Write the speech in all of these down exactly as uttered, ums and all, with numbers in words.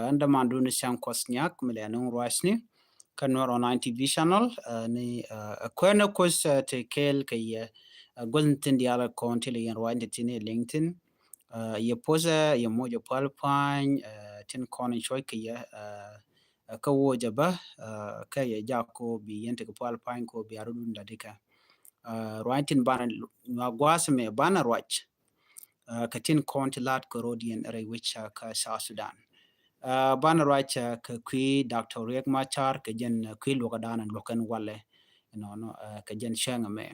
Ɛn dämandun ni Cäŋ Kuɔth Nyak mi lɛ nuŋ ruacni kä Nuer Online T V channel, ni kuɛn ni kuoth ti kɛɛl kɛ yɛ gua̱th ni thi̱n diaal kɔn ti lɛ yɛn ruacni ti ni liŋ thi̱n. Yɛ puɔ̱thɛ yɛ moc ɛ pual pa̱ny tin kɔn in cuɔ̱c kɛ yɛ kä woc ɛ bä kä yɛ jak ko bi yɛn ti kɛ pual pa̱ny ko bi a rɔdun dadikä. Ruacni tin banɛ nyuak gua̱a̱th mɛ banɛ ruac kɛ tin kɔn ti la̱t kɛ rɔdiɛn rɛy wec kä South Sudan. Banɛ ruac kɛ kui̱ Doctor Riek Machar kɛ jɛn kui̱ luɔkä danɛ luɔkɛn walɛ. Nɔnɔ kɛ jɛn cäŋ mɛ.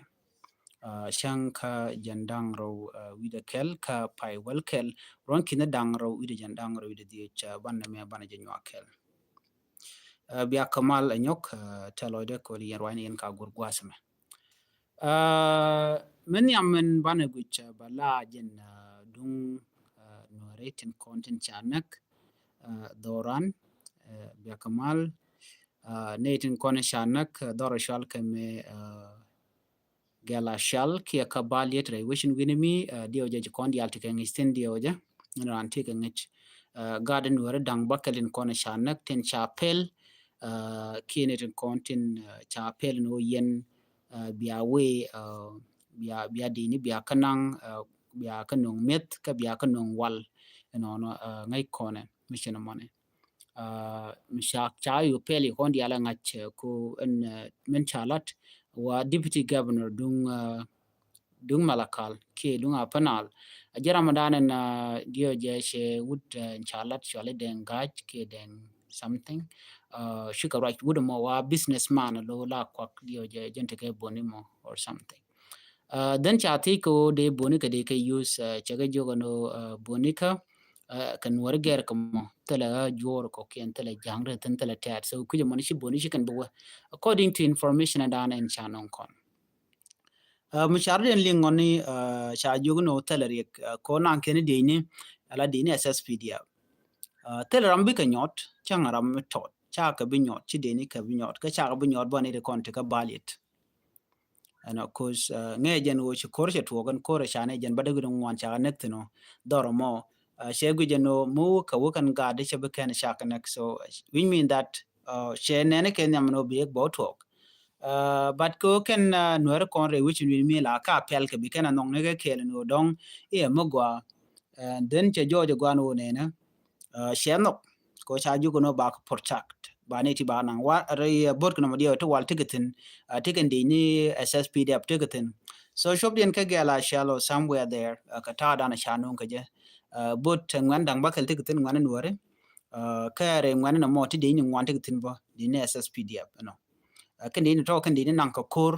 Cäŋ kä jɛn da̱ŋ rɛw wi̱dɛ kɛl kä pay wäl kɛl ruɔ̱n ki̱n da̱ŋ rɛw wi̱dɛ jɛn da̱ŋ rɛw wi̱dɛ dhiec banɛ mɛ banɛ jɛ nyuak kɛl. Bia kɛ mal ɛ nyɔk tɛ lɔcdɛ kɛ wɛli yɛn ruacni yɛn ka guur gua̱a̱th mɛ. Min nhiam min banɛ guic bä la jɛn duŋ Nuɛri tin kɔn tin ca näk dhɔran. Bia kɛ mal ni tin kɔn ca näk dhɔr cual kɛ mɛ Gɛl a cual kiɛ kä bal yet rɛy wecin wi̱ni mi diɛw jɛ ci kɔn diaal ti kɛ ŋic thin diɛw jɛ. Ni ran ti kɛ ŋic gat in weri da̱ŋ bä kɛl in kɔn ca näk tin ca pel kiɛ ni tin kɔn tin ca pel in wä yɛn bia wee bia bia dini bia kä naŋ bia kä noŋ mi̱eth kä bia kä noŋ wal. Inɔnɔ ŋäc kɔnɛ mi cin mɔni. Mi ca ca yu pel yi kɔn diaal ŋa̱c ko ɛn min ca lat wa deputy governor duŋ duŋ Malakal kiɛ duŋ Upper Nile. A jɛ Ramadan ɛn diɔ jɛ cɛ wut in ca lat cuali Deng Gach kiɛ Deng something. Ci kɛ ruac wut mɔ wa businessman lo la kuak diɔ jɛ jɛn tekɛ boni mɔ or something. Then ca thiec kɛ wä dee boni kɛ dee kɛ use cɛ kɛ jiök ɛn wä boni kä kɛ Nuɛri gɛr kɛ mɔ thilɛ ɣä juɔr kɔkiɛn thilɛ ja̱ŋ ri thin thilɛ tɛɛt. So kui̱c ɛmɔni ci boni ci kɛn bi wä according to information ɛn dan ɛn ca nɔŋ kɔn. Mi car den liŋ ŋɔni ca jiök ni wä thilɛ riɛk ko naŋ kɛn dieyni ala dieyni S S P D F. Thilɛ ram bi kɛ nyɔt cäŋ ram mi tɔt ca kɛ bi nyɔt ci dieyni kɛ bi nyɔt kä ca kɛ bi nyɔt bä ni ri kɔn ti kä bal yet. Ɛn ɔ koc ŋɛ jɛn ɣöö ci ko̱r cɛ tuɔɔk ɛn ko̱r ɛ ca nɛ jɛn bä dee wi̱n ŋuan ca kɛ näk thi̱n ɔ dhɔr ɛmɔ. Cɛ guic ɛn ɣöö mi wä kɛ wä kɛn gaat cɛ bi kɛn ca kɛ näk. So which mean that cɛ nɛn kɛ nhiam ɛn ɣöö bi yek bä wä tuɔɔk. But kɛ wä kɛn Nuɛri kɔn rɛy wecin wi̱n mi la ka pɛl kɛ bi kɛn a nhɔk ni kɛ kɛɛl ɛn ɣöö dɔ̱ŋ iɛ mi gɔaa. Then cɛ jɔɔc ɛ gɔaa ɛn ɣöö nɛnɛ cɛ nhɔk ko ca jiök ɛn ɣöö ba kɛ protect ba ni ti ba naŋ wa rɛy bot kɛ nɔmɔ diɛw ti wal ti kɛ thi̱n ti kɛ ndic ni S S P D F ti kɛ thi̱n. So cop diɛn kä gɛl a cɛl ɔ somewhere there kɛ ta̱a̱ dan a ca nuŋ kɛ jɛ. Bot ŋuɛn da̱ŋ bä kɛl ti kɛ thi̱n ŋuɛn in weri kɛ rɛy ŋuɛn in ɛmɔ ti dic ni ŋuan ti kɛ thi̱n bä dic ni S S P D F ɛnɔ. Kɛn dic ni tɔk kɛn dic ni naŋ kɛ ko̱r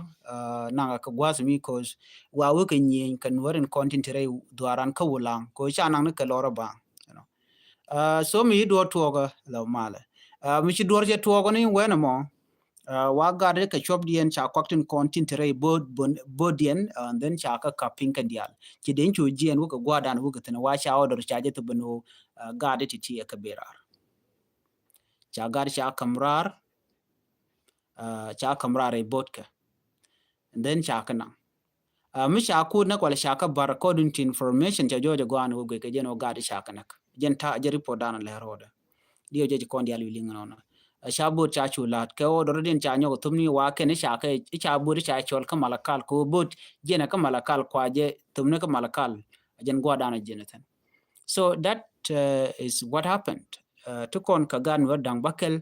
naŋ kɛ gua̱a̱th mi ko̱th wa wekɛ nyieny kɛ Nuɛri in kɔn tin ti rɛy dhuaran kä Wulaŋ ko ca naŋ ni kɛ lɔr ɛ baŋ. So mi ci duɔr tuɔɔkä lɛ malɛ mi ci duɔr cɛ tuɔɔkä ni wɛn ɛmɔ. Wa gat kɛ cuɔp diɛn ca kuak tin kɔn tin te rɛy bo̱o̱t diɛn and then ca kä kap piny kɛ diaal. Ci den cu jiɛn wä kɛ gua̱a̱r dan wä kɛ thi̱n wa ca order ca jɛ thop ben wä gat ti ti kɛ ben raar. Ca gat ca kam raar. Ca kam raar rɛy bo̱o̱t kɛ and then ca kä naŋ. Mi ca kut näk wala ca kä bar according to information ca jɔɔc a gɔaan wä guek kɛ jɛn wä gat ca kä näk jɛn ta jɛ report dan lɛ rɔɔdɛ. Diɛ jɛ ci kɔn dial wi̱liŋ nɔnɔ. Ca bo̱o̱t ca cu la̱t kɛ wä dɔrɔ din ca nyɔk thum ni wa kɛn ca kɛ ca bo̱o̱t ca cɔl kä Malakal kɛ wä bo̱o̱t jɛn kä Malakal kua jɛ thum ni kä Malakal. Jɛn gua̱dan jɛn thin. So that is what happened. Ti kɔn kä gan wä daŋ bakɛl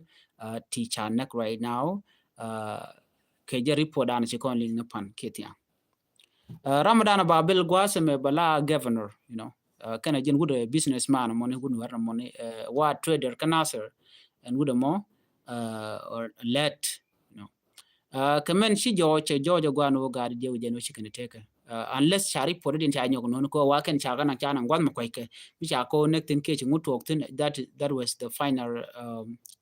ti ca näk right now. Kɛ jɛ report dan ci kɔn liŋ ni pan kiɛ thiaŋ. Ramadan ba bil gua̱a̱th ɛmɛ ba la governor, you know. Kɛnɛ jɛn wut ɛ businessman mɔni wut Nuɛr mɔni wa trader kä Nasir ɛn wut ɛmɔ or let, you know. Kɛ mɛn ci jɔɔc cɛ jɔɔc ɛ gua̱a̱n wä gaat diɛ wä jɛn wä ci kɛn tekɛ. Unless ca report din ca nyɔk nɔn kɔ wa kɛn ca kɛn ca na gua̱th mɛ kuackɛ mi ca kɔ näk thin kɛ ci ŋut tuɔk thin that that was the final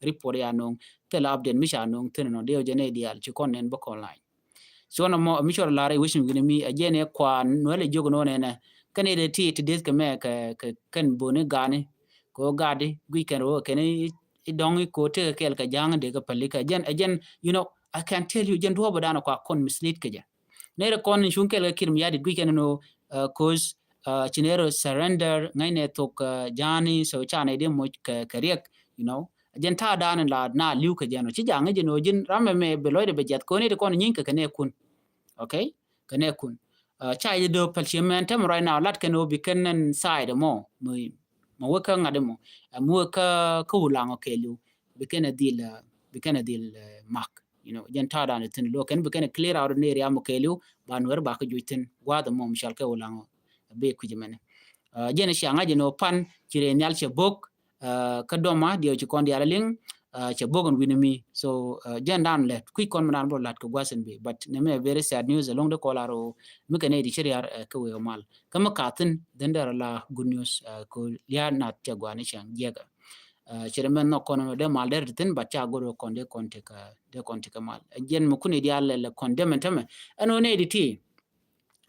report ya nɔŋ thil update mi ca nɔŋ thin nɔ diɛ wä jɛn ɛ dial ci kɔn nɛn bä kɔn line. Cuɔn ɛmɔ mi cuɔr lar i̱ wecin wi̱ni mi a jiɛn ɛ kua Nuɛl ɛ jiök nɔn ɛnɛ kɛn ɛ dee ti ti deth kɛ mɛ kɛ kɛn boni gani. Ko gadi guic kɛn rɔ kɛn i̱ dɔŋ i̱ ko tekɛ kɛɛl kɛ ja̱a̱ŋ dee kɛ päli kɛ jɛn ɛ jɛn, you know, I can tell you jɛn duɔ̱ɔ̱p ɛ dan ɛ kua kɔn mislead kɛ jɛ. Nɛrɛ kɔn in cuŋ kɛɛl kɛ Kiir Mayardit guic kɛn ɛn ɔ cause ci nɛrɛ surrender ŋäcnɛ thok ja̱a̱ni so ca nɛ dee moc kɛ riɛk. you know. Jɛn ta̱a̱ dan la na li̱w kɛ jɛn ɔ ci ja̱ ŋäc jɛn ɔ ji̱n ram mɛ mɛ bɛ lɔcdɛ bɛ jiath kɔn i̱ ti kɔn nyi̱ny kɛ kɛ nɛ kun. Okay? Kɛ nɛ kun. Ca jɛ döök päl ciɛ mɛn tämɛ right now lat kɛn ɔ bi kɛn nɛn side mɔ. Mɛ wek kä ŋa̱t mɔ. Mɛ wek kä kä Ulaŋ ɔ kɛɛliw. Bi kɛn ɛ dhil, bi kɛn ɛ dhil mak. You know, jɛn ta̱a̱ dan ɛ thi̱n lo̱ kɛn bi kɛn ɛ clear out ni ria mɔ kɛɛliw ba Nuɛr ba kä juc thi̱n gua̱a̱th mɔ mi cɔal kɛ Ulaŋ ɔ. Bi kui̱c mɛn. Jɛn cia ŋa̱c jɛn ɔ pan ci rɛ nhial cɛ bo̱k. Kä dɔma diɛw ci kɔn diaal liŋ. Cɛ bo̱k ɛn wi̱ni mi. So jɛn dan lɛ kui̱c kɔn mi dan bä lat kɛ gua̱th ɛn bi, but ni mɛ very sad news ɛlɔŋ de kɔl ar ɔ mi kɛ nɛy di ci riar kɛ wee ɔ mal kä mi ka̱thi̱n dhin dɛr la good news. Kɛ lia̱a̱ nath cɛ gua̱ni cɛŋ jiɛkɛ. Cɛ dɛ mɛn nhɔk kɔn dee mal dɛr ti thi̱n, but ca go̱r kɔn dee kɔn tekɛ, dee kɔn tekɛ mal. Jɛn mi kuni diaal lɛ lɛ kɔn dee mɛn tämɛ ɛn ɔ nɛy di ti.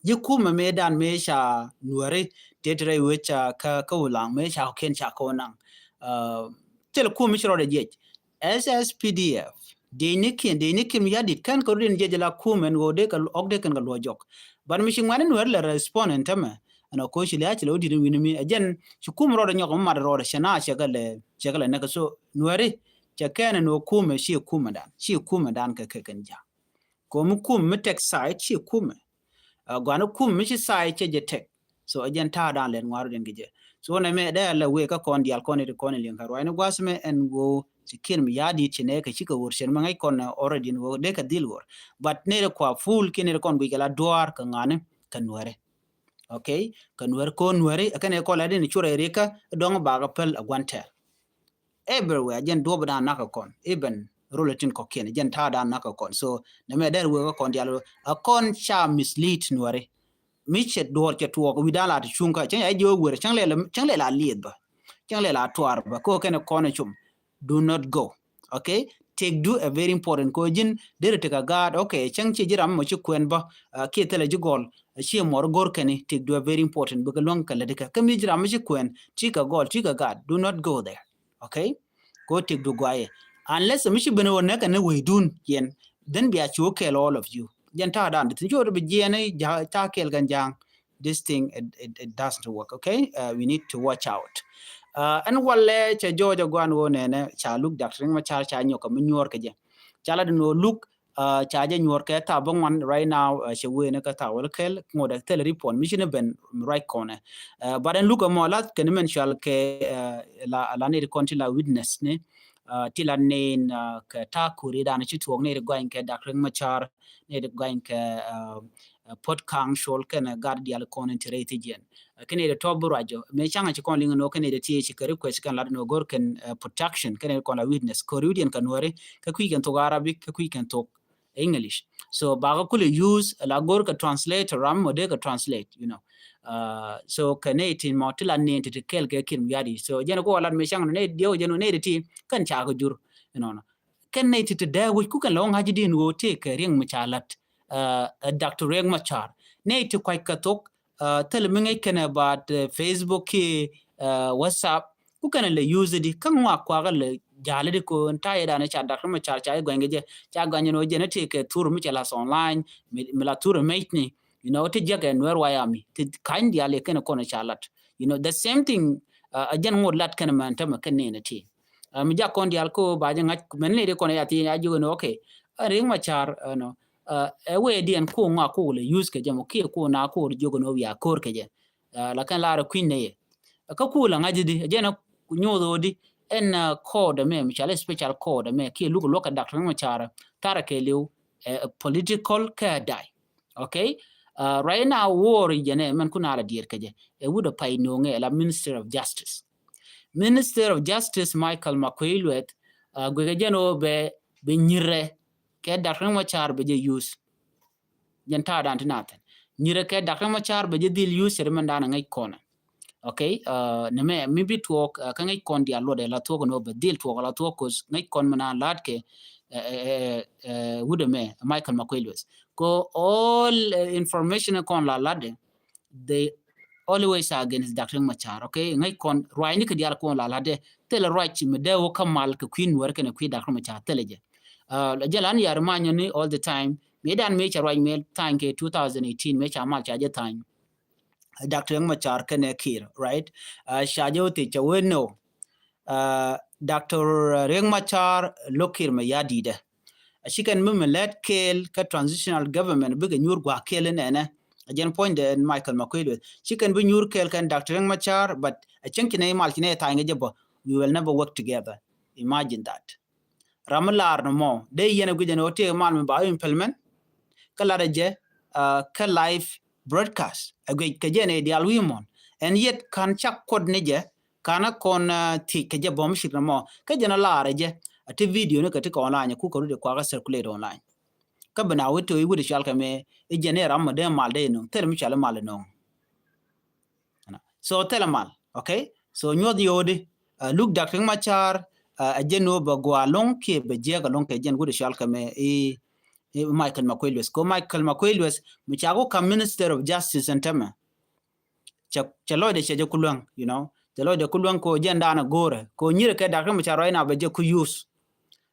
Ji̱ kumɛ mëë dan mëë ca Nuɛri tëë ti rɛy wec ca kä, kä Ulaŋ mëë ca kɔ̱kiɛn ca kɛ wä naŋ. Thil kum mi ci rɔɔdɛ jiɛc. S S P D F. Dee ni kiɛn, dee ni kiɛn mi ya̱ dit kɛn kɛ rɔɔdɛ ni jiɛc la kum ɛn ɣöö dee kɛ ɔk dee kɛn kɛ luɔ jɔk. But mi ci ŋuɛ̈ni Nuɛri lɛ respond ɛn tämɛ. Ɛn ɔ koci lɛ a ci lɛ wä dit ɛn wi̱ni mi. Ɛ jɛn ci kum rɔɔdɛ nyɔk mi mat rɔɔdɛ cɛ na cɛ kɛ lɛ, cɛ kɛ lɛ nɛkɛ. So Nuɛri cɛ kɛn ɛn ɣöö kumɛ ci kumɛ dan. Ci kumɛ dan kɛ kɛ kɛn ja̱. Komi kum mi tɛk side ci kumɛ. Guani kum mi ci side cɛ jɛ tɛk. So ɛ jɛn ta̱a̱ dan lɛt ŋuaru den kɛ jɛ. So nɛ mɛ dee lɛ wee kä kɔn diaal kɔn iti kɔn iliŋ kä ruac ni gua̱th mɛ ɛn ɣöö ci kiɛn mi ya̱a̱ di̱i̱t ci nɛ kɛ cikɛ ɣöör cɛn mɛ ŋäc kɔn already ni ɣöö dee kɛ dhil ɣöör. But nɛy ri kua full kiɛn nɛy ri kɔn guic kɛ la duaar kɛ ŋa̱ni kɛ Nuɛri. Okay, kɛ Nuɛri kɔn Nuɛri ɛ kɛn ɛ kɔn la din curɛ rikä dɔ̱ŋ bakɛ päl ɛ gua̱n tɛɛr. Everywhere jɛn duɔp dan nakä kɔn, even rulɛ tin kɔkiɛn jɛn ta̱a̱ dan nakä kɔn. So nɛ mɛ dɛr wek kä kɔn dial a kɔn ca mislead Nuɛri. Mi cɛ duɔr cɛ tuɔɔk wi̱dan la ti cuŋ kä cäŋ ya jiɔ wer cäŋ lɛ, cäŋ lɛ la lieth bä, cäŋ lɛ la tuar bä ko kɛn kɔn cum. Do not go. Okay, tëkdu ɛ very important ko ji̱n derɛ tëk a gaat. Okay, cäŋ ci ji̱ ram mɔ ci kuɛn bä kiɛ thilɛ ji̱ gɔl. Ci mɔr go̱r kɛni tëkdu ɛ very important bikɛ luäŋ kɛ lɛ dikɛ kä mi ji̱ ram mɔ ci kuɛn ti kɛ gɔl ti kɛ gaat. Do not go there. Okay, ko tëkdu guayɛ. Unless mi ci ben wä näk ɛn ni wecdun yɛn, then bia ci wä kɛɛl all of you. Jɛn ta̱a̱ dan di thin ci wä bi jiɛn ni ta̱a̱ kɛɛl kɛn ja̱a̱ŋ. This thing it, it, it doesn't work. Okay, we need to watch out. Ɛn walɛ cɛ jɔɔc a guan wä nɛnɛ ca luk Doctor Riek Machar ca nyɔk kɛ mi nyuɔr kɛ jɛ. Ca la di nɔ luk ca jɛ nyuɔr kɛ thaap bä ŋuan right now. Cɛ wee ni kɛ thaap wä kɛl ŋot ɛ thil report mi ci ni ben right kɔnɛ. But ɛn luk ɛmɔ la kɛn mɛn cual kɛ la, la ni di kɔn ti la witness ni ti la nen kɛ ta̱a̱ kuri dan ci tuɔk ni di guany kɛ Doctor Riek Machar ni di guany kɛ Port Council kɛn gat dial kɔn in ti rɛy ti jiɛn. Kɛn in di tɔp bi ruacɔ. Mëë caŋ a ci kɔn liŋ ni wä kɛn in di ti ci kɛ request kɛn lat ni wä gor kɛn protection kɛn in kɔn la witness kori widiɛn kɛ Nuɛri kɛ kui̱ kɛn thok Arabic kɛ kui̱ kɛn thok English. So bakɛ kulɛ use la gor kɛ translator ram mɔ dee kɛ translate, you know. So kɛ nɛy tin mɔ ti la nen ti ti kɛl kɛ kin wiadi. So jɛn ko lat mëë caŋ ni diɛw jɛn ni ti kɛn ca kɛ jur, you know. Kɛn nɛy ti ti dee wi̱c ku kɛn lɔ ŋa̱c din ɣöö tëë kɛ Riek Machar lat. Doctor Riek Machar nɛy ti kuac kɛ thok thil mi ŋäc kɛn about Facebook kiɛ WhatsApp ku kɛn lɛ use di kä ŋuak kuakä lɛ ja̱l di ko ta̱a̱ yɛ dan ca Doctor Machar ca i̱ guany kɛ jɛ ca guany ni wä jɛ ni tëë kɛ thur mi cɛ lath online mi la thur mec ni, you know, ti jiäk ɛ Nuɛr wayami ti ka̱ny diaal yɛ kɛn kɔn ca lat, you know, the same thing. A jɛn ŋot lat kɛn mɛn tämɛ kɛn ni ni ti. Mi jak kɔn dial ko ba jɛ ŋa̱c mɛn ni di kɔn ya ti ya jiök ni okay. Riek Machar ɛnɔ ɛ wee diɛn ko ŋa ko lɛ use kɛ jɛ mɔ kiɛ ko na ko jiök ni wia ko̱r kɛ jɛ. Lakin lar kui̱ny ni yɛ kä ku la ŋa̱c di jɛn nyoth odi ɛn code mɛ mi cɔal special code mɛ kiɛ luk luɔk kɛ Doctor Riek Machar tharɛ kɛ liw political kɛ day. Okay. Right now war jɛ nɛ mɛn ku na la diɛr kɛ jɛ ɛ wut ɛ pay noŋɛ la Minister of Justice. Minister of Justice Michael Makuei Lueth guikɛ jɛn wä bɛ bɛ nyirɛ kɛ Doctor Riek Machar bɛ jɛ use. Jɛn ta̱a̱ dan ti nathɛn nyirɛ kɛ Doctor Riek Machar bɛ jɛ dhil use cɛ di mɛn dan ŋäc kɔnɛ. Okay. Ni mɛ mi bi tuɔɔk kä ŋäc kɔn dial luɔt ɛ la thuɔk ni wä bɛ dhil tuɔɔk la thuɔk kos ŋäc kɔn mɛn an la̱t kɛ wut ɛmɛ Michael Makuei Lueth. Ko all information kɔn la lat dɛ they always against Doctor Riek Machar. Okay, ŋäc kɔn ruacni kɛ dial kɔn la lat dɛ thilɛ ruac mi dee wä kä mal kɛ kui̱ Nuɛr kɛnɛ kui̱ Doctor Machar thilɛ jɛ. Jɛ lan yar manyɔ ni all the time mi dan mi ca ruac mi tha̱a̱ny kɛ two thousand eighteen mi ca mal ca jɛ tha̱a̱ny. Doctor Riek Machar kɛnɛ Kiir, right? Ca jɛ wä thiec ca wee no. Doctor Riek Machar lo̱k Kiir Mayardit ɛ. A ci kɛn mi mi lɛt kɛɛl kä transitional government bikɛ nyuur gua̱a̱k kɛɛl inɛnɛ. A jɛn puɔ̱nydɛ Michael Makuei Lueth. Ci kɛn bi nyuur kɛɛl kɛn Doctor Riek Machar, but a cieŋ ci nɛ imal ci nɛ tha̱a̱ny kɛ jɛ bä. We will never work together. Imagine that. Ram mi laar ni mɔ dee yɛn a guic ɛn ɣöö tëë mal mi ba implement. Kä lat a jɛ kä live broadcast a guic kɛ jɛ ni dial wi̱i̱ mɔn. Ɛn yet kan cak kuɔt ni jɛ kan a kɔn thiec kɛ jɛ bä mi cik ni mɔ kä jɛ ni laar a jɛ a ti video ni kɛ ti kɛ online ku kɛ rut i kuakä circulate online. Kä bi na wä ti wä iwut icual kɛ mi i jɛ ni ram mi dee mal dee inɔŋ thil mi cual imal inɔŋ. So thilɛ mal, okay? So nyuɔth yodi, uh, luk Doctor Riek Machar, uh, a jɛ ni wä bɛ gua loŋ kiɛ bɛ jiɛk a loŋ kɛ jɛn wut icual kɛ mi i, i Michael Makuei Lueth. Ko Michael Makuei Lueth mi ca ku kam Minister of Justice ɛn tämɛ. Cɛ, cɛ lɔcdɛ cɛ jɛ ku luäŋ, you know. Cɛ lɔcdɛ ku luäŋ ko jɛn daanɛ go̱o̱rɛ. Ko nyirɛ kɛ Doctor Riek Machar right now bɛ jɛ ku use.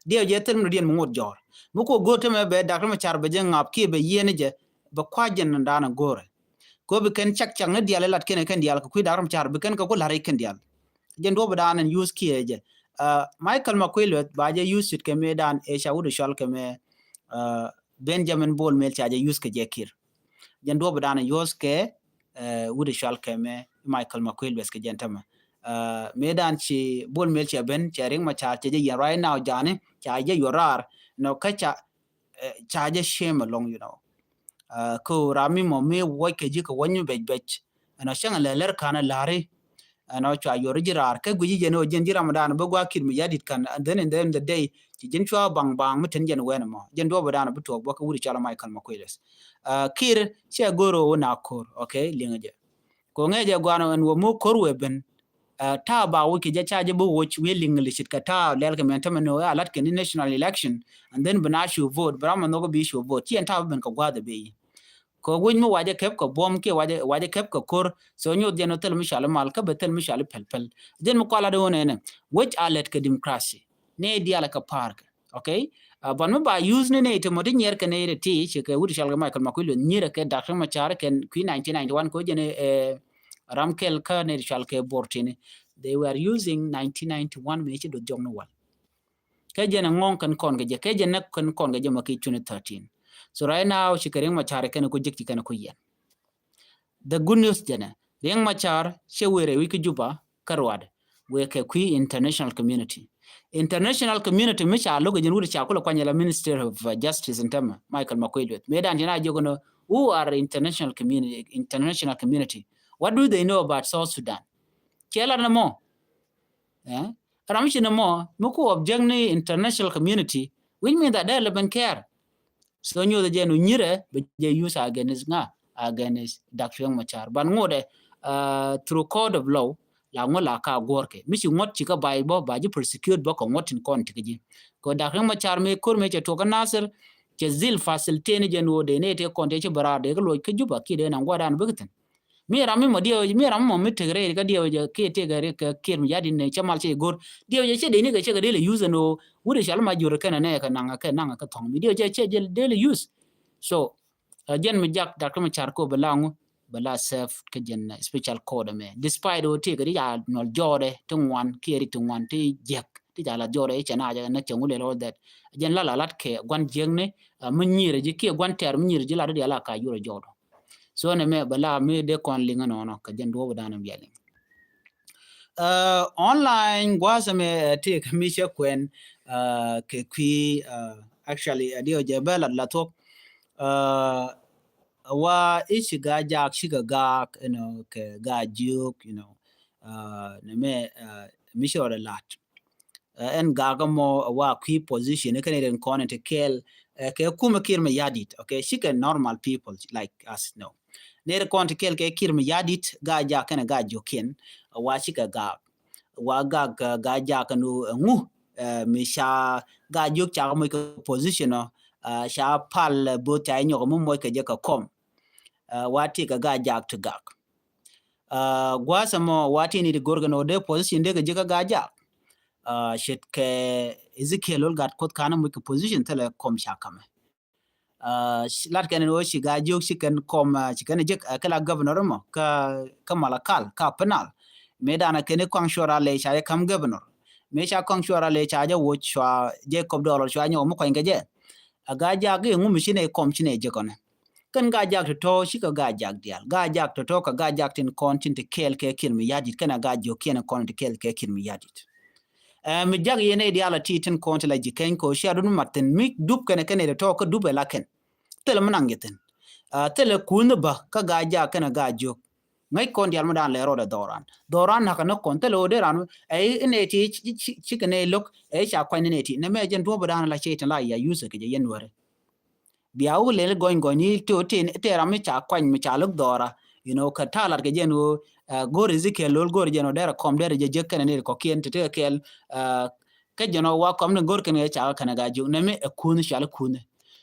Diɛw jɛ thil mi diɛn mi ŋot jɔɔr. Mi ko go̱o̱r tämɛ bɛ Doctor Riek Machar bɛ jɛ ŋap kiɛ bɛ yiɛn jɛ bɛ kua jɛn daanɛ go̱o̱rɛ. Ko bi kɛn cak cak ni dial ilat kɛn kɛn dial kɛ kui̱ Doctor Riek Machar bi kɛn kɛ ku la̱r kɛn dial. Jɛn duɔp dan ɛn use kiɛ jɛ. Uh, Michael Makuei Lueth ba jɛ use it kɛ mi dan ɛ ca wut icual kɛ mi, uh, Benjamin Bol Mel ca jɛ use kɛ jɛ Kiir. Jɛn duɔp dan ɛn use kɛ, uh, wut icual kɛ mi Michael Makuei Lueth kɛ jɛn tämɛ. Uh, mi dan ci Bol Mel cɛ ben cɛ Riek Machar cɛ jɛ yɛn right now jani ca jɛ yuɔr raar. No kä ca ca jɛ shame along, you know. Kä ram mi mɔ mi wuɔc kɛ ji̱ kɛ wuɔc mi bɛc bɛc. Ɛn ɔ cäŋ lɛ lɛr ka̱n a la̱ri. Ɛn ɔ cua yuɔr ji̱ raar kä guic ji̱ jɛn ɔ jɛn ji̱ ram dan bä gua̱a̱ Kiir Mayardit ka̱n, and then in the end of the day ci ji̱n cua baŋ baŋ mi ten jɛn wɛn mɔ jɛn duɔp dan bi tuɔɔk bä kä wut icual Michael Makuei Lueth. Kiir cɛ go̱r ɔ wä na ko̱r, okay, liŋ jɛ. Ko ŋɛɛ jɛ gua̱a̱n ɛn wä mi ko̱r wee ben. Ta̱a̱ ba wi̱c kɛ jɛ ca jɛ bi woc wi̱i̱ liŋ li cit kɛ ta̱a̱ lɛl kɛ mɛn tämɛ ni wä a lat kɛ ni national election, and then bi na cu vote bi ram ma nhɔk bi cu vote ci ɛn ta̱a̱ bi ben kɛ gua̱a̱th ɛ bi. Kɛ wi̱c mi wacɛ kɛp kɛ buɔ̱m kiɛ wacɛ kɛp kɛ ko̱r. So nyoth jɛn wä thil mi cɔal i̱ mal kä bɛ thil mi cɔal i̱ pɛl pɛl. Jɛn mi kual lat wä nɛnɛ wi̱c a lɛt kɛ democracy ni diaal kɛ pa̱a̱r kɛ. Okay. Ban mi ba use ni nɛy ti mɔ ti nyiɛr kɛ nɛy ti ti ci kɛ wut cɔal kɛ Michael Makuei Lueth nyiɛr kɛ Doctor Machar kɛ kui̱ nineteen ninety-one kɛ wä jɛn ram kɛl kä nɛy ti cɔal kɛ Bor tini. They were using nineteen ninety-one mi ci duɔth jɔk ni wal. Kɛ jɛn ŋɔŋ kɛn kɔn kɛ jɛ kɛ jɛn nɛ kɛn kɔn kɛ jɛ mɔ kɛ twenty thirteen. So right now ci kɛ Riek Machar kɛn ku jek ci kɛn ku yɛn. The good news jɛnɛ Riek Machar cɛ wëë rɛy wi̱c kä Juba kä ruaadɛ wëë kɛ kui̱ international community. International community mi ca lo̱k jɛn wut ca kulɛ kuany la Minister of Justice in tämɛ Michael Makuei Lueth. Mëë dan ci na jiök ni who are international community, international community? What do they know about South Sudan? Cɛ lat ni mɔ. Ram ci ni mɔ mi ku object ni international community, which means that they live in care. So nyoth jɛ nu nyirɛ bɛ jɛ use against ŋa, against Doctor Riek Machar. Ban ŋot ɛ through court of law la ŋot la ka guɔr kɛ mi ci ŋot ci kä bay bɔ ba ji̱ prosecute bɔ kɛ ŋot tin kɔn ti kɛ ji̱. Kɛ Doctor Riek Machar mi ko̱r mi cɛ tuɔk kä Nasir cɛ zil facility ni jɛ nu wä dee ni tɛ kɔn tɛ ci bɛ raar dee kä luɔc kä Juba kiɛ dee na ŋuadan bikɛ thin. Mi ram mi mɔ diɛw mi ram mi mɔ mi tek rɛy kä diɛw jɛ kiɛ tek rɛy kä Kiir Mayardit ni cɛ mal cɛ go̱r diɛw jɛ cɛ dee ni kɛ cɛ kɛ dee lɛ use ni wut icual ma jur kɛn nɛ kɛ naŋ kɛ naŋ kɛ thɔŋ mi diɛw jɛ cɛ jɛ dee lɛ use. So jɛn mi jak Doctor Machar ko bɛ la ŋu bɛ la serve kɛ jɛn special court mɛ despite wä tek rɛy ya nɔl jɔɔdɛ ti ŋuan kiɛ rɛy ti ŋuan ti jiɛk ti ca la jɔɔdɛ cɛ na jɛ nɛ cɛ ŋu lɛ lɔ that jɛn la la lat kɛ guan jiɛk ni mi nyir ji̱ kiɛ guan tɛr mi nyir ji̱ la dee la ka yur jɔɔdɔ. So nɛ mɛ bɛ la mi dee kɔn liŋ nɔnɔ kɛ jɛn duɔp dan bia liŋ. Online gua̱a̱th mɛ ti kɛ mi cɛ kuɛn kɛ kui̱ actually a diɔ jɛ bɛ lat la thuɔk. Wa i̱ ci gaa jaak cikɛ gaak, you know, kɛ gaa jiök, you know, nɛ mɛ mi cɛ rɔ lat. Ɛn gak mɔ wa kui̱ position kɛn rin kɔn ti kɛɛl kɛ kumɛ Kiir Mayardit. Okay, cikɛ normal people like us, no. Ner kɔn ti kɛɛl kɛ Kiir Mayardit ga jak kɛn ga jokiɛn wa cikɛ gak wa gak ga jak nu ŋu mi ca ga jok ca moc kɛ position ɔ ca pal both ca nyɔk mi moc kɛ jɛ kɛ kɔm. Wa ti kɛ ga jak ti gak. Guasɛ mɔ wa ti ni ti gor kɛ nɔ de position de kɛ jɛ kɛ ga jak. Ce̱tkɛ Ezekiel Lol Gatkuoth kanɛ muc kɛ position thilɛ kɔm ca kamɛ. Lat kɛn ni wä ci ga jiök ci kɛn kɔm ci kɛn jek kɛ la governor mɔ kä Malakal kä Upper Nile. Mëë danɛ kɛn ni kɔaŋ cuɔr a lɛ ca jɛ kam governor. Mëë ca kɔaŋ cua ralɛ ca jɛ woc cua jɛ kɔp dɔɔr cua nyɔk mi kuany kɛ jɛ. A Gaa-jaak i̱ ŋu mi ci nɛ kɔm ci nɛ jek ɔ nɛ. Kɛn Gaa-jaak tɔ̱tɔ̱ cikɛ Gaa-jaak diaal. Gaa-jaak tɔ̱tɔ̱ kɛ Gaa-jaak tin kɔn tin ti kɛɛl kɛ Kiir Mayardit kɛnɛ Gaa-jiök kiɛn kɔn ti kɛɛl kɛ Kiir Mayardit. Ɛ, mi jak yɛn nɛ diaal a ti tin kɔn ti la ji̱ kɛny kɔ cia dun mat thin mi dup kɛnɛ kɛnɛ tɔ̱tɔ̱ kä dup ɛ la kɛn. Thilɛ mi naŋ jɛ thin. Ɛ, thilɛ kunh bä kä Gaa-jaak kɛnɛ Gaa-jiök. Ŋäc kɔn diaal mi daan lɛ rɔɔdɛ dhɔran. Dhɔran nakä ni kɔn thilɛ ɣöö dee ran ɛ inɛ ti ci, ci, ci kɛ nɛ lo̱k ɛ ca kuany ni nɛ ti. Nɛ mɛ jɛn duɔ̱p daan la cɛ tin la ya yusɛ kɛ jɛ yɛn wärɛ. Bia wuk lɛl gɔny gɔny ni ti ti ti ram mi ca kuany mi ca lo̱k dhɔra. You know, kɛ talat kɛ jɛn ɣöö, ɛ, go̱r Ezekiel lo̱l go̱r jɛn ɣöö derɛ kɔm derɛ jɛ jek kɛnɛ ni kɔkiɛn ti ti kɛ kɛɛl, ɛ, kä jɛn ɣöö wa kɔm ni go̱r kɛnɛ ca kɛnɛ Gaa-jiök nɛ mi ɛ kunh cɔal kunh.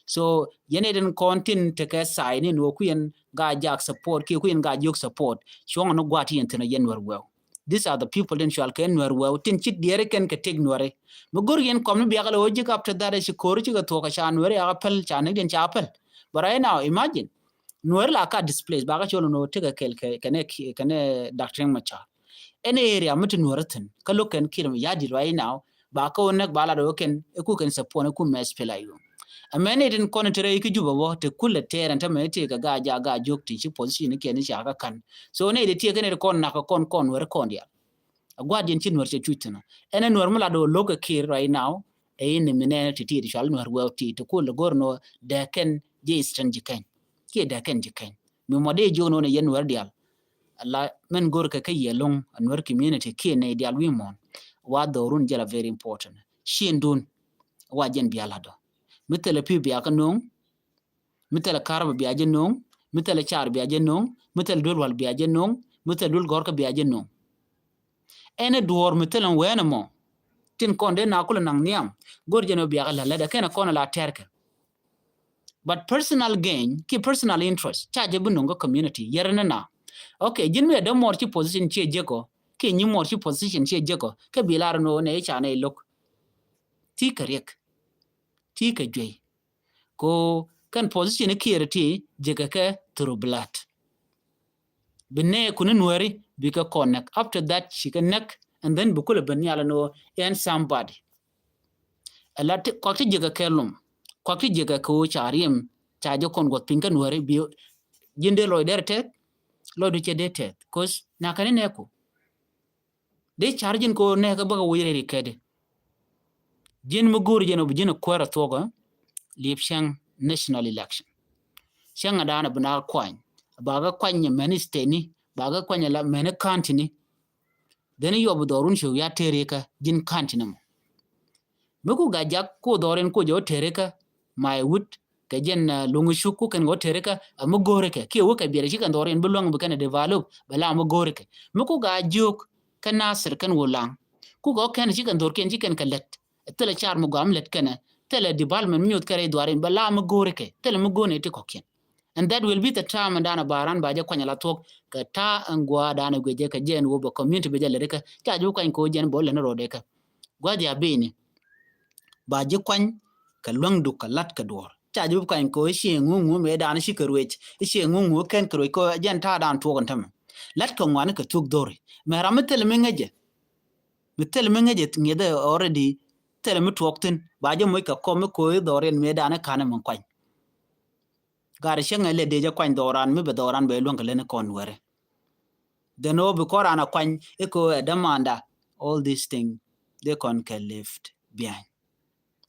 So yɛn itin kɔn tin tekɛ sign in wä kuiɛn Gaa-jaak support kiɛ kuiɛn Gaa-jiök support. Cuɔ̱ŋ ni gua̱a̱t yɛn thin a yɛn wär wɛw. These are the people tin cual kɛ Nuɛr wɛw tin ci diɛɛri kɛn kɛ tek Nuɛri. Mi go̱r yɛn kɔm ni biak lɛ wä ji̱ kap te dharɛ ci ko̱r cikɛ thuɔk ca Nuɛri a päl ca näk diɛn ca päl. But right now, imagine. Nuɛri la ka displace bakɛ col ni wä tekɛ kɛl kɛ kɛnɛ kɛnɛ Doctor Riek Machar. Any area mi ti Nuɛri thin kä lo̱k kɛn Kiir Mayardit right now. Ba kä wä näk ba lat wä kɛn iku kɛn support iku mɛ S P L A U. Ɛmɛn itin kɔn itirɛ ikä Juba wä ti kulɛ tɛɛr ɛn tämɛ itikɛ Gaa-jaak Gaa-jiök ti ci position ikiɛn ica kä kan. So ni iti tiɛ kɛn iti kɔn nak kɔn kɔn Nuɛri kɔn dial. A guardian ci Nuɛr cɛ cuc thin. Ɛn Nuɛr mi lat wä lo̱k kɛ Kiir right now. Ɛ in mi nɛ ti ti ti cual Nuɛr wɛw ti ti kulɛ go̱r ni wä dɛ kɛn ji̱ Eastern ji̱ kɛn. Kiɛ dɛ kɛn ji̱ kɛn. Mi mɔ dee jiök ni wä ni yɛn Nuɛr dial. La mɛn go̱r kɛ kä yɛ lo̱ŋ a Nuɛr community kiɛ nɛy diaal wi̱i̱ muɔ̱ɔ̱n. Wa dhɔrun jɛ la very important. Cien dun. Wa jɛn bia lat dɔ. Mi thilɛ pi̱i̱ bia kä no̱o̱ŋ. Mi thilɛ karba bia jɛ no̱o̱ŋ. Mi thilɛ car bia jɛ no̱o̱ŋ. Mi thilɛ duel wal bia jɛ no̱o̱ŋ. Mi thilɛ duel gɔ̱rkä bia jɛ no̱o̱ŋ. Ɛn ɛ duɔ̱ɔ̱r mi thilɛ wɛɛn ɛmɔ. Tin kɔn dee na kulɛ naŋ nhiam. Go̱r jɛn ɔ bia kä la̱t la̱t ɛ kɛn ɛ kɔn ɛ la tɛrkɛ. But personal gain kiɛ personal interest ca jɛ bi no̱ŋ kä community yɛrɛ ni na. Okay, ji̱n mi ɛ dämuɔr ci position ciɛ jek ɔ kiɛ nyimuɔr ci position ciɛ jek ɔ kɛ bi lar ni ɣöö nɛ i̱ ca nɛ ilo̱k. Ti kɛ riɛk. Ti kɛ juey. Ko kɛn position i̱ Kiir ti jekɛ kɛ through blood. Bi nɛ kuni Nuɛri bikɛ kɔn näk. After that cikɛ näk and then bi kulɛ ben nhial ni ɣöö ɛn somebody. Ɛ la ti kɔk ti jekɛ kɛ lum. Kɔk ti jekɛ kɛ ɣöö ca riɛm ca jɛ kɔn guɔth piny kä Nuɛri bi ji̱n dee lɔc derɛ tɛth. Lɔcdu cɛ dee tɛth. Cause nakä ni nɛɛku. Dee car ji̱n ko nɛɛkä bäkɛ woc rɛy ri kɛdi. Ji̱n mi go̱o̱ri jɛn ɔ bi ji̱n ɛ kuäär ɛ thuɔ̱kä. Liep cäŋ national election. Cäŋ ɛ daanɛ bi na kuany. Bakä kuany ɛ mɛni state ni. Bakä kuany ɛ la mɛni county ni. Dheni yuɔp dhɔrun ci wi̱i̱ a tëërikä ji̱n ka̱n tinɛ mɔ. Mi ku Gaa-jaak ku dhɔrin ku jɛ wä tëërikä ma i̱ wut kɛ jɛn, ah, luŋ i̱ cuk ku kɛn kɛ wä tëërikä a mi go̱o̱rikä kiɛ wä kɛ biɛrɛ ci kɛn dhɔrin bi luäŋ bi kɛn ɛ develop bɛ la mi go̱o̱rikä. Mi ku Gaa-jiök kɛ Nasir kɛn wä laŋ ku kɛ wä kɛn ci kɛn dhɔrkiɛn ci kɛn kɛ lät. Thilɛ car mi gɔaa mi lät kɛnɛ thilɛ development mi nyoth kɛ rɛy dhuarin bɛ la mi go̱o̱rikä thilɛ mi go̱o̱nɛ ti kɔ̱kiɛn. And that will be the time and dan a ba ran ba jɛ kuany a la thuɔk kɛ ta̱a̱ ɛn gua̱a̱ dan a guiɛ jɛ kɛ jɛ ɛn wä bɛ community bɛ jɛ lɛ rikä ca jɛ wä kuany kɛ wä jɛ ɛn bä wä lɛ ni rɔ dɛkä. Gua̱a̱ jɛ a bini ba jɛ kuany kɛ luäŋ duk kɛ lat kɛ duɔ̱ɔ̱r ca jɛ wä kuany kɛ wä i̱ ciɛ ŋuŋ ŋuŋ mëë dan i̱ ci kɛ ruec i̱ ciɛ ŋuŋ ŋuŋ kɛn kɛ ruec kɛ wä jɛ ɛn ta̱a̱ dan thuɔk ɛn tämɛ. Lat kɛ ŋuani kɛ thuk dhori mɛ ram mi thilɛ mi ŋäcɛ mi thilɛ mi ŋäcɛ ŋiɛthɛ already. Thilɛ mi tuɔk thin ba jɛ moc kɛ kɔm mi ko̱o̱c dhɔr yɛn mëë dan i̱ ka̱n ɛmɛ kuany. Gat cäŋ ɛ lɛ dee jɛ kuany dhɔran mi bɛ dhɔran bɛ luäŋ kɛ leni kɔn wɛrɛ. Then ɔ bi kɔn ran a kuany i̱ ko ɛ dämanda. All these things they kɔn kɛ left behind.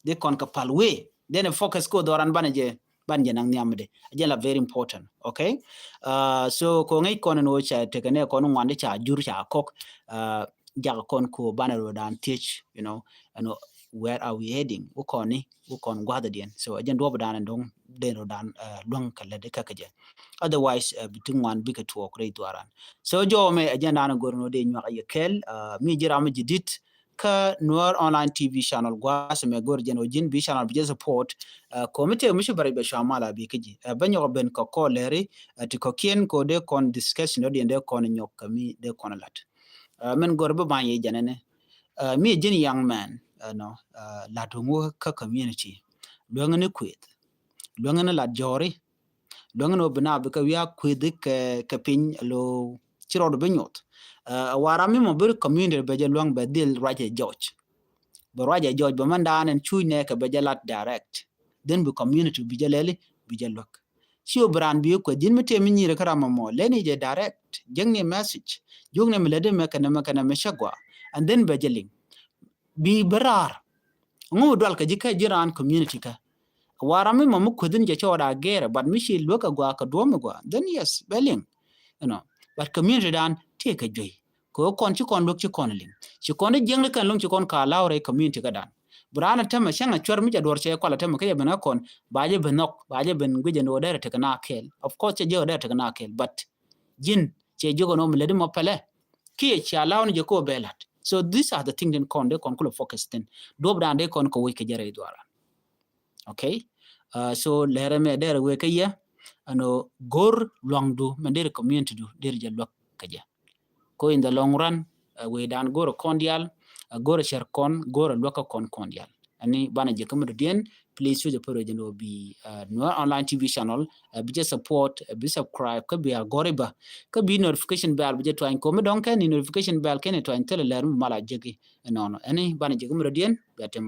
They kɔn kɛ pal wee then ɛ focus ko dhɔran banɛ jɛ banɛ jɛ naŋ nhiam dee a jɛ la very important. Okay. Uh, so ko ŋäc kɔn ɛn wä ca tekɛ nɛ kɔn ŋuan di ca jur ca kɔk. Uh, jak kɔn ko banɛ ro dan thiec, you know, ɛn where are we heading? Wä kɔn ni wä kɔn gua̱dhɛ diɛn. So a jɛn duɔp dan ɛn doŋ den ro dan, uh, luäŋ kɛ lɛ di kɛ kɛ jɛ. Otherwise, uh, bi ti ŋuan bikɛ tuɔɔk rɛy dhuaran. So jɔwä mɛ a jɛn dan ɛn go̱r ɛn wä dee nyuak a yɛ kɛl, uh, mi ji̱ ram mi ji̱ dit kä Nuer Online T V channel gua̱a̱th mɛ go̱r jɛn wä ji̱n bi channel bi jɛ support. Uh, ko mi tëë mi ci bɛ rɛy bɛ cua mal a bi kä ji̱. Uh, bɛ nyɔk ben kɛ kɔ lɛri, uh, ti kɔ̱kiɛn ko dee kɔn discussion dɔ diɛn dee kɔn nyɔk kɛ mi dee kɔn lat. Uh, min gɔr bi ba̱ny yɛ jɛnɛnɛ. Uh, mi ji̱n young man, uh, no, uh, lat wä kä community. Luäŋ ni kueth. Luäŋ ni lat jɔri. Luäŋ ni wä bi na bi kɛ wi̱i̱ a kueth kɛ, kɛ piny lo ci rɔɔd bi nyuɔth. Uh, wara mi mɔ bi community bɛ jɛ luäŋ bɛ dhil ruac ɛ jɔc. Bɛ ruacɛ jɔɔc bɛ mɛn daan ɛn cuuc nɛ kɛ bɛ jɛ lat direct. Then bi community bi jɛ lɛli bi jɛ luäk. Ci ɔ bi raan bi kuɛ ji̱n mi tëë mi nyiri kä ram ɛmɔ lɛni jɛ direct, jekni message, jokni mi lɛdi mɛ kɛnɛ mɛ kɛnɛ mɛ cɛ gua. And then bɛ jɛ liŋ bi bɛ raar. Ŋu dual kɛ ji̱ kɛ ji̱ raan community kɛ. Wa ram mi mɔ mi kuethin jɛ cɛ wä da gɛrɛ, but mi ci luäk kɛ gua kɛ duɔ̱m mi gua, then yes bɛ liŋ. You know, but community dan tëë kɛ juey. Kɛ kɔn ci kɔn luäk ci kɔn liŋ. Ci kɔn di jiɛŋ di kɛn luŋ ci kɔn ka law rɛy community kä dan. Bi raan a tämɛ cäŋ a cuɛr mi ca duɔr cɛ kual a tämɛ kä jɛ ben kä kɔn ba jɛ ben nhɔk ba jɛ ben guic ɛn ɣöö dɛr a tek na kɛɛl. Of course cɛ jɛ ɣöö dɛr a tek na kɛɛl, but ji̱n cɛ jiök ɛn ɣöö mi lät imɔ pɛlɛ. Kiɛ cia law ni jɛ kɛ ɣöö bɛ la̱t. So these are the things in kɔn dee kɔn kulɛ focus thin. Duɔp dan dee kɔn kɛ wec kɛ jɛ rɛy dhuaran. Okay. Uh, so lɛrɛ mɛ dɛrɛ wee kä yɛ ɛn ɣöö go̱r luaŋdu mɛ deri community du deri jɛ luäk kä jɛ. Ko in the long run, uh, wee dan go̱r kɔn dial, uh, go̱r cɛr kɔn, go̱r luäk kɔn kɔn dial. Ɛni banɛ jɛ kä mɛ dɔ̱diɛn, please cucɛ pär jɛ ni wä bi, uh, Nuer Online T V channel, uh, bi jɛ support, uh, bi subscribe kä bi a gɔri ba kä bi notification bell bi jɛ twany ko mi dɔŋ kɛ ni notification bell kɛn twany thilɛ lɛr mi mal a jɛ ki. Ɛnɔnɔ ɛni banɛ jɛ kä mɛ dɔ̱diɛn bi a tem